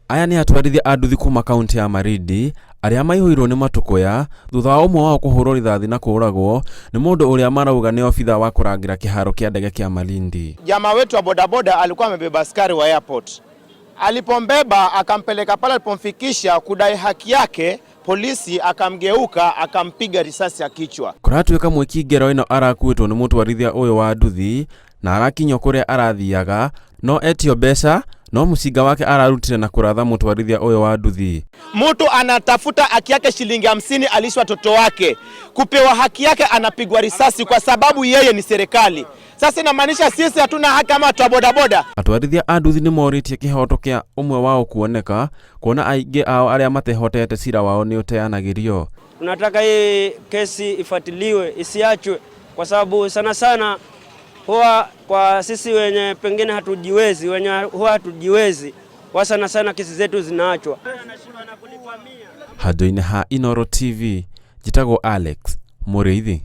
Aya nĩ atwarithia a nduthi kuma kaunti ya Malindi arĩa maihũirwo nĩ matũkũya thutha wa ũmwe wao kũhũrwo rithathi na kũũragwo nĩ mũndũ ũrĩa marauga nĩ obitha wa kũrangĩra kĩharo kĩa ndege kĩa Malindi. Jamaa wetu wa bodaboda alikuwa amebeba askari wa airport. Alipombeba akampeleka pale, alipomfikisha kudai haki yake, polisi akamgeuka akampiga risasi ya kichwa. Kũratuĩka mwĩki ngero ĩno arakuĩtwo nĩ mũtwarithia ũyũ wa nduthi na arakinyio kũrĩa arathiaga no etio mbeca no mũcinga wake ararutire na kũratha mũtwarithia ũyũ wa nduthi. Mtu anatafuta haki yake shilingi 50 alishe watoto wake, kupewa haki yake anapigwa risasi kwa sababu yeye ni serikali. Sasa inamaanisha sisi hatuna haki kama watu wa bodaboda. Atwarithia a nduthi nĩ morĩtie kĩhoto kĩa ũmwe wao kuoneka kuona aingĩ ao arĩa matehotete cira wao nĩ ũteanagĩrio. Tunataka hii kesi ifuatiliwe isiachwe, kwa sababu sana sana huwa kwa sisi wenye pengine hatujiwezi, wenye huwa hatujiwezi kwa sana sana kesi zetu zinaachwa. Handũ-inĩ ha Inooro TV, njĩtagwo Alex Mũrĩithi.